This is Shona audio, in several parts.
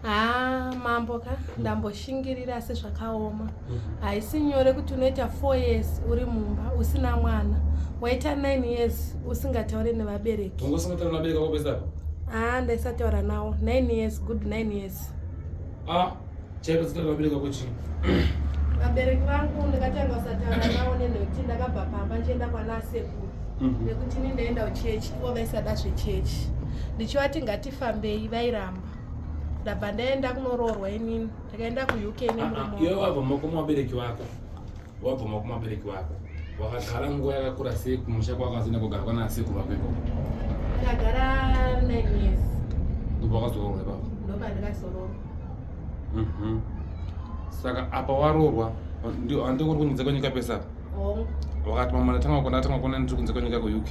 Haa mambo ka ndamboshingirira asi zvakaoma. Haisi nyore kuti unoita 4 years uri mumba usina mwana. Waita 9 years usingataure nevabereki. Wanga usingataure nevabereki vako pese apa? Haa ndaisataura nawo 9 years good 9 years. Ah, chaipo zita revabereki vako chii? Vabereki vangu ndakatanga kusataura nawo nekuti ndakabva pamba ndichienda kwana sekuru. Nekuti ini ndaenda kuchechi ivo vaisada zvechechi. Ndichivati ngatifambei vairamba. Ndabva ndaenda kunoroorwa inini. Ndakaenda kuUK nemurume ah, ah, iwe wabva maoko muvabereki vako. Wabva maoko muvabereki vako. Wakagara nguva yakakura sei kumusha kwawakazoenda kogara kwana sekuru vako ikoko? Ndakagara 9 years. Ndobva wakazoroorwa ipapo? Ndobva ndikazoroorwa. Saka apa waroorwa handikuri kunze kwenyika pese apa? Hongu. Wakati mama ndatanga kuona ndatanga kuona ndiri kunze kwenyika kuUK.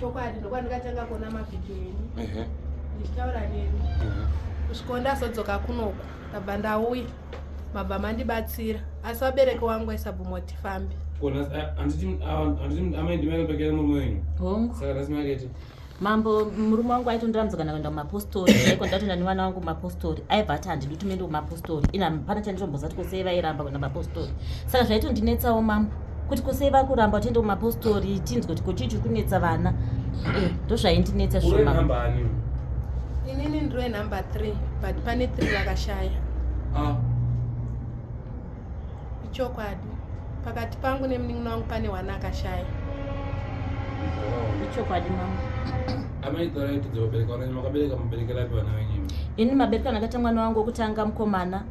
Chokwadi ndokwandikatanga kuona mavhidhiyo enyu. Ehe. Ndichitaura nemi. Kusvika ndazodzoka kunoku ndabva ndauya mabva mandibatsira asi vabereki wangu vaisabvuma kuti tifambe. Handiti amai ndimai anopekera murume wenyu? Hongu. Saka nhasi makete? Mambo murume wangu aitondiramidza kana kuenda kumapostori chaiko ndatoenda nevana vangu kumapostori aibva ati handidi kuti muende kumapostori ina hapana chanditomboziva kuti kosei vairamba kuenda kumapostori saka zvaitondinetsawo mambo kuti kosei vari kuramba kuti tiende kumapostori tinzwe kuti ko chii chiri kunetsa vana eh, ndozvaindinetsa Uri number ani? Inini ndiri number 3 but pane 3 vakashaya. Ah. Ichokwadi. Pakati pangu nemunin'ina wangu pane wana akashaya. Ichokwadi mama. Amai taura kuti dzobereka vana makabereka muberekera api vana venyu? Ini mabereka ndakaita mwana wangu wekutanga mukomana.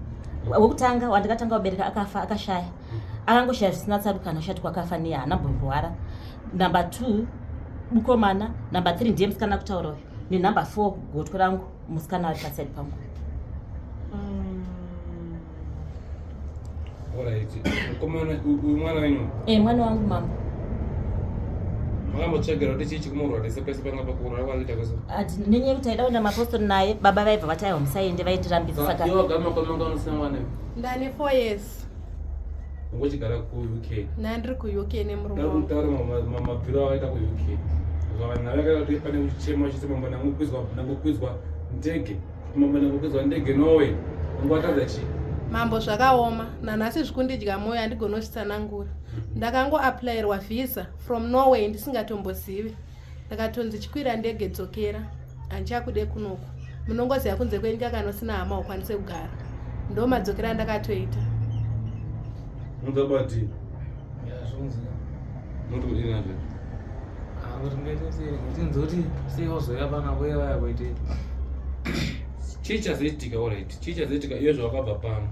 Wekutanga wandakatanga kubereka akafa akashaya. Akangoshaya zvisina tsarukano shati kwakafa niye haana mborwara. Number 2 mukomana, number 3 ndiye musikana kutaura uyu. Ne number 4 gotwe rangu musikana ari paside pangu. Uyu mwana wenyu? Eh, mwana wangu mambo. Makambotsvagira kuti chii chikumurwarisa pese panga pakurwara kwakuita kwese? Nenyaya yekuti taida kuenda mapostori naye, baba vaibva vati aiwa musaende vaitirambidza saka. Iwe wagara makore mangani usina mwana? Ndane 4 years. Ungochigara kuUK? Ndandiri kuUK nemurume wangu. Ndakutaura mabviro akaita kuUK. Vanhu vakaita kuti pane kuchema vachiti mambo ndangokwidzwa ndangokwidzwa ndege. Mambo ndangokwidzwa ndege Norway. Ungatadza chii? Mambo zvakaoma nanhasi zvikundidya moyo handigoni kuzvitsanangura. Ndakangoapplyirwa visa from Norway ndisingatombozivi. Ndakatonzi chikwira ndege dzokera handichakude kunoku. Munongoziva kunze kwenyika kana usina hama ukwanise kugara. Ndo madzokera andakatoita. Muzabati. Ya zvonzi. Muti kudini nazvo? Ah, kuti ngaite sei? Tinzoti sei wazouya pana voya vaya kuite. Chii chazoitika alright? Chii chazoitika iwe zvawakabva pano?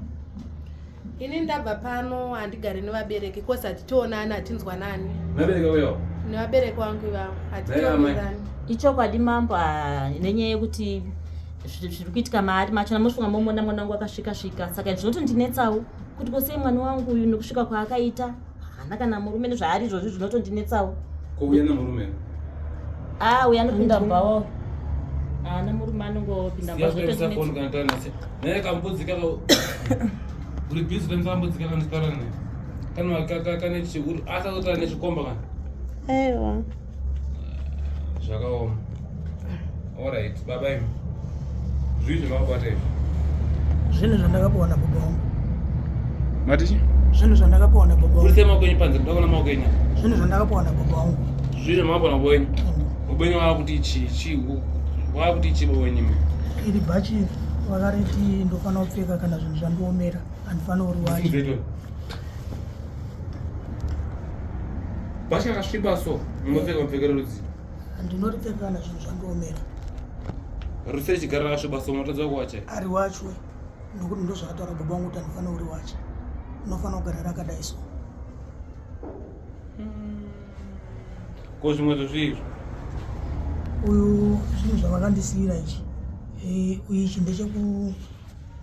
Ini ndabva pano handigari nevabereki cause hatitoonani hatinzwanani. Nevabereki vako ivavo? Nevabereki vangu ivavo hatitoonani. Ichokwadi mambo ah, nenyaya yekuti zviri kuitika maari macho namofunga momona mwana wangu akasvika svika saka zvinotondinetsawo kuti kosei mwana wangu uyu nekusvika kwaakaita haana kana murume nezvaari izvozvi zvinotondinetsawo. Ko uya nemurume? Ah, uya anopinda mumba haana murume anongopinda mumba zvinotondinetsa. Naye kambudzi kaka uri busy kutambisa kambudzi kaka nditaura naye. Kana kaka kane chi uri asazotaura nechikomba kana. Aiwa. Zvakaoma. Alright, baba imi. Zvii zvamakabata izvi? Zvinhu zvandakapiwa nababa wangu. Mati chii? Zvinhu zvandakapiwa nababa wangu. Buritse maoko enyu panze, ndoda kuona maoko enyu. Zvinhu zvandakapiwa nababa wangu. Zvinhu zvamakapiwa nababa wenyu. Baba wenyu vava kuti chii chii vava kuti chii baba wenyu imi? Iri bhachi vakariti ndofanira kupfeka kana zvinhu zvandiomera handifanira kuriwacha. Bhachi rakasviba so munopfeka mupfekero rudzi? Ndinoripfeka kana zvinhu zvandiomera. Rusei chigara rakasviba so munotadza kuwacha? Ariwachwe nokuti ndozvakataura baba vangu kuti handifanira kuriwacha. Unofanira kugara rakadai so. Ko zvimwe zvezvii izvo? Uyu zvinhu zvavakandisiira ichi. Eh, ichi ndecheku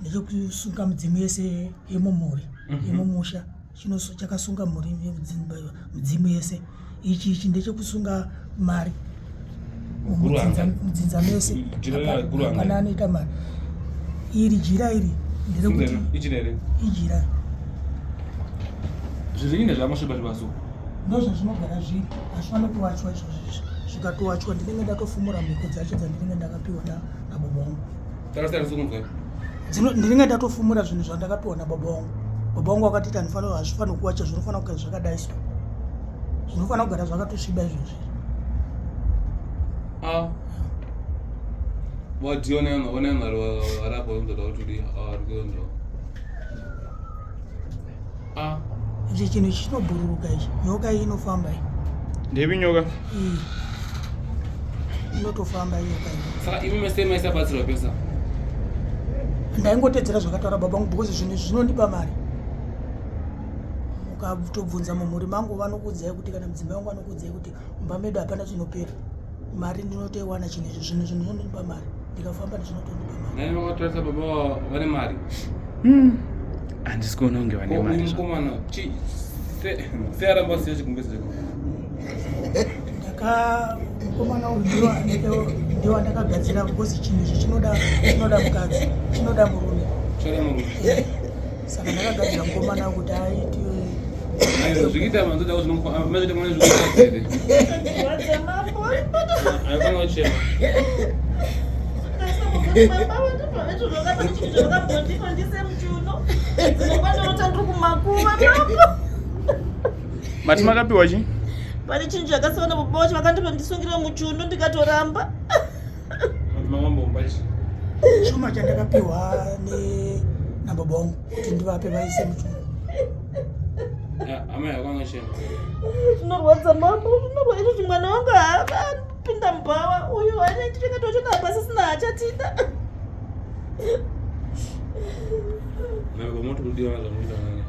ndechekusunga midzimu yese yemumhuri yemumusha chakasunga mhuri midzimu yese. Ichi ichi ndechekusunga mari mudzinza mese. Hapana anoita mari. Iri jira iri nderekuti ijira. Zviri ine zvamasviba zvibaso. Ndozvazvinogara zviri, hazvifaniri kuwachwa izvozvo izvi. Zvikatowachwa ndinenge ndatofumura mhiko dzacho dzandinenge ndakapiwa nababa vangu. Tarasa risi kunzwa. Ndinenge ndatofumura zvinhu zvandakapiwa nababa vangu. Baba vangu vakatiti handifanira, hazvifaniri kuwacha, zvinofanira kugara zvakadai so, zvinofanira kugara zvakatosviba izvozvi. Ah. Wadiona ona ngari warapo unzoda kuti udi arikundo. Ah. Ichi chinhu ichi chinobhururuka ichi, nyoka iyi inofamba iyi. Ndepi nyoka? Iyi inotofamba nyoka iyi. Saka imi mese maisabatsirwa pesa? Ndaingotedzera zvakataura baba vangu because zvinhu izvi zvinondipa mari. Mukatobvunza mumhuri mangu vanokuudzai kuti, kana mudzimai wangu anokuudzai kuti mumba medu hapana chinopera, mari ndinotoiwana. Chinhu izvi, zvinhu zvinondipa mari, ndikafamba zvinotondipa mari. Nai vakatarisa baba vane mari. Handisi kuona kunge vane Ko mari. uyu mukomana chi se se aramba siya chigumbezi chako. Ndaka mukomana uyu ndiwo andakagadzira because chinhu ichi chinoda mukadzi, chinoda murume. Chora murume. Saka ndakagadzira mukomana kuti aiti Ayo zvikita manzoda kuti mazvita mwana zvikuita here? Ayo kana uchema. Kumakuva. Mati makapiwa chi? Pane chinhu chakasiyana, baba vacho vakandondisungira muchuno, ndikatoramba. Mati chi. Chuma chandakapiwa nababa vangu kuti ndivape vaise muchuma. Amai akwana uchema. Zvinorwadza mambo, zvinorwadza izvozvi. Mwana wangu haapinda mubhawa uyu, anendichengetochona hapasisina, hachatida. Nawe pamoto kudiwa zvamuita nani.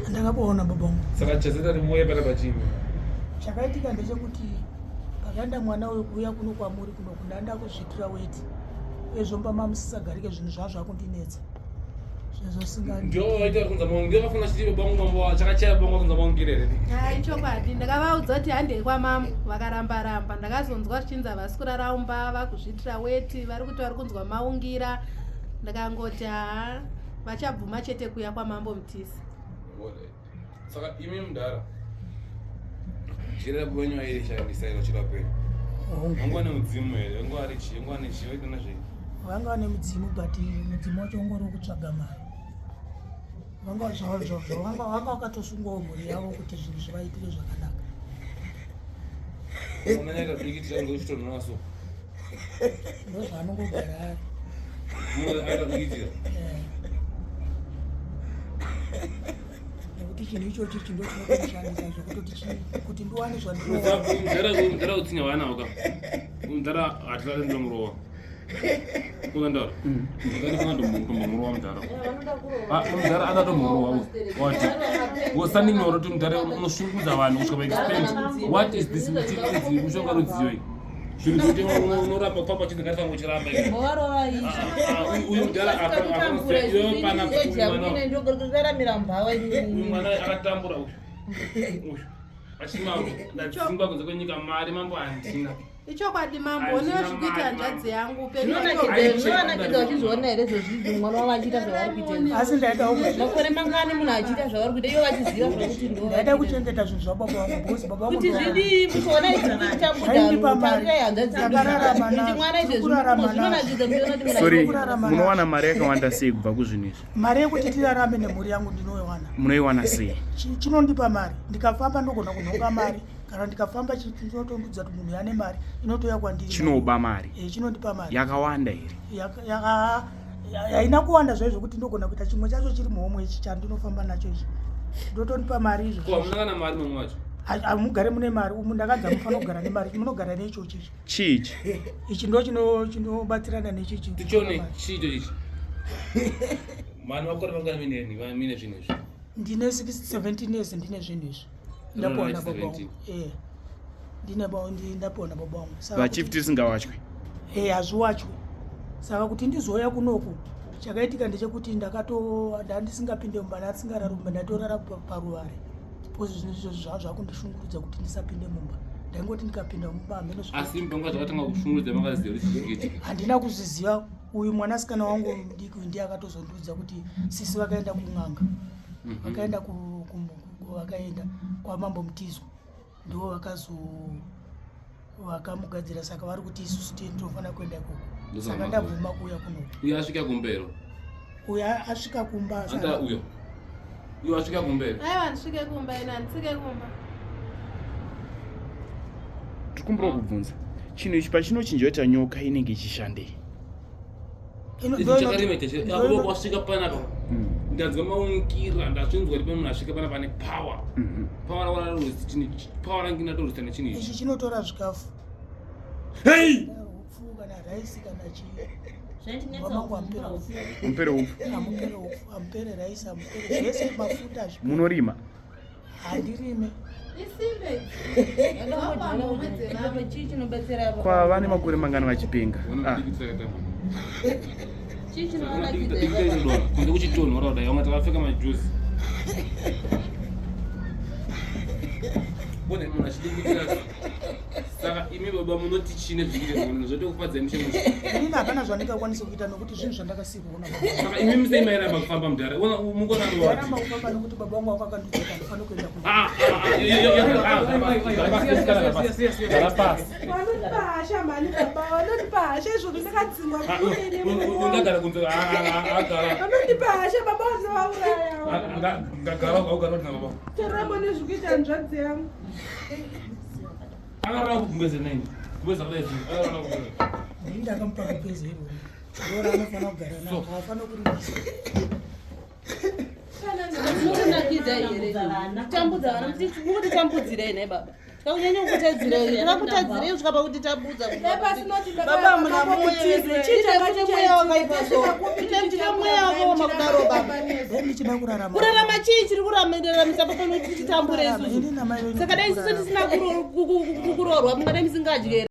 Ndakapiwa nababa vangu. Saka chazita rimuye pana pachimi. Chakaitika ndechekuti pakaenda mwana uyu kuuya kuno kwamuri kuno, ndanda kuzviitira weti uyezvo mba mamusisagarike, zvinhu zvaa zvakundinetsa zvezvo singa. Ndio waita kunza mwangu. Ndio vafuna chiti baba wangu mambo chakachaya baba wangu kunza mwangu here. Hai, chokwadi ndakavaudza kuti handei kwamamo, vakaramba ramba. Ndakazonzwa zvichinzi havasi kurara mumba, vakuzviitira weti, vari kuti vari kunzwa maungira. Ndakangoti haa, vachabvuma chete kuya kwamambo Mutisi. Alright. Saka imi mudhara. Jira wenyu airishandisa iro chirapera. Hongu. Vanga vane mudzimu here? Vanga vari chii? Vanga vane chii? Vaita nazvei? Vanga vane mudzimu, but mudzimu wacho ungori wekutsvaga mari. Vanga vanga vakatosungwawo mhuri yavo kuti zvinhu zvivaitire zvakanaka. Unonyanya dikitira ngochitonhora so. Ndozvaanongogara ari. Munhu aita dikitira. Nekuti chinhu ichochi ichi ndo chinotomushandisa zvekutoti kuti ndiwane zvandinowana. Mudhara utsinya hwaanawo ka. Mudhara hatirari ndomurova. Ungandaura? Mudhara fana ndomurova mudhara. Ah, mudhara akatomurova. Wati. Wosaninyora kuti mudhara unoshungurudza vanhu kusvika paextent. What is this muchidzi mushonga rudziyo iyi? Zvinhu zvekuti unoramba kufamba uchinzi ngatifambe uchiramba. Mbovarova. Ah, uyu mudhara apa apa iwe pana Ndiraramira mbhawa. Uyu mwana akatambura uyu. Uyu. Achimambo, ndadzingwa kunze kwenyika, mari mambo handina. Ichokwadi mambo, Handina onewo zvikuita mari, hanzvadzi yangu upenyu. Zvinonakidza vachizviona here izvozvi mwana wavo achiita zvavari kuita? Asi ndaida Makore mangani munhu achiita zvavari kuita, ivo vachiziva zvakuti ndo ndaida kuchengeta zvinhu zvababa vangu because baba vangu kuti zvidii muchiona izvi chabuda. Zvaindipa mari. Tarirai hanzvadzi dzedu. Takararama Kuti nazvo. mwana izvezvi Tirikurarama zvinonakidza muchiona kuti munhu Sorry, Kurarama munowana mari yakawanda sei kubva kuzvinhu izvi? Mari yekuti tirarame nemhuri yangu ndinoiwana. Munoiwana sei? Chinondipa mari, ndikafamba ndogona kunhonga mari, kana ndikafamba chinotondudza kuti munhu ane mari inotouya kwandiri. Chinoba mari? Chinondipa mari. Yakawanda here? Haina kuwanda zvaizvo kuti ndogona kuita chimwe chacho chiri muhomwe ichi chandinofamba nacho ichi, ndotondipa mari izvo. Ko hamuna kana mari mamwe wacho? Hamugare mune mari umu, ndakanzi hamufanira kugara nemari, munogara neichochi ichi. Chichi? Ichi ndo chinobatsirana nechichi. Tichione chiito ichi. Mani makore mangani mine zvinhu izvi? Ndine 17 years ndine zvinhu izvi, ndapiwa nababa vangu. 17. Ndapiwa nababa vangu. Saka Vachief, tisingawachwe. Hazviwachwe. Saka kuti ndizouya kunoku, chakaitika ndechekuti ndakato ndandisingapinde mumba, ndasingarari mumba, ndatorara paruvare because zvinhu izvozvo zvava zvakundishungurudza kuti ndisapinde mumba. Ndaingoti ndikapinda mumba hameno Asi mupanga zvakatanga kushungurudza makaziva kuti chiitika? Handina kuzviziva. Uyu mwanasikana wangu mudiki uyu ndiye akatozondiudza kuti sisi vakaenda kun'anga, vakaenda vakaenda kwamambo Mutizwa, ndivo vakazo vakamugadzira. Saka vari kuti isusu tinofanira kuenda ikoko. Ndosaka Saka ndabvuma kuuya kunoku. Uye asvika kumbero. Uyo asvika kumba. Anda uyo. Uyo asvika kumba here? Aiwa handisvike kumba ini handisvike kumba. Tikumbira kubvunza. Chinhu ichi pachinochinja kuita nyoka inenge ichishandei? Wasvika panapa ndanzwa maunkira ndazvinzwa kuti pane munhu asvika panapa ane power. Power power rangu ndatorwisa nechinhu ichi. Ichi chinotora zvikafu. Hey! Upfu kana rice kana chii. Vamangu amupera upfu. Amupere upfu. Amupere upfu, amupere rice, amupere zvese mafuta. Munorima? Handirime. Isimbe. Kwava nemakore mangani vachipenga? Ah. Kunze kuchitonhora kudai vamwe takapfeka majuzi. Bone munhu achidikitira saka imi baba munoti chii nezvikuita zvamunhu zvotokufadzai mushe mushe. Inini hapana zvandingakwanisa kuita nokuti zvinhu zvandakasikwa kuna baba. Saka imi musei mairamba kufamba mudhara. Ona mungona Ndaramba kufamba nokuti baba vangu vakandiudza kuti handifaniri kuenda kumba. Gara pasi. Vanotipa hasha mhani baba, vanotipa hasha izvozvo ndakadzingwa kudini. Ungagara kunze agara. Vanotipa hasha baba vanovauraya. Ngagara ugara kuti baba. Toramba nezvikuita hanzvadzi yangu. Akarara kugumbeze nini? Gumbeze kudai. Akarara kugumbeze. Ndini ndakamupa gumbeze iroro. Ndoro anofanira kugara naro, haafaniri kuribvisa. Mukunakidza here kutambudza vana mukutitambudzirei nhai baba tikakunyanya kukutadzirei takakutadzirei kusvika pakutitambudza Baba muna mwoyo chii mweya wakaipa so tine mweya wakaoma kudaro baba Dai ndichida kurarama. Kurarama chii chiri kuraramisa papa nokuti titambure isusu? Ini namai venyu Saka dai isusu tisina kuroorwa mungadai musingadye here?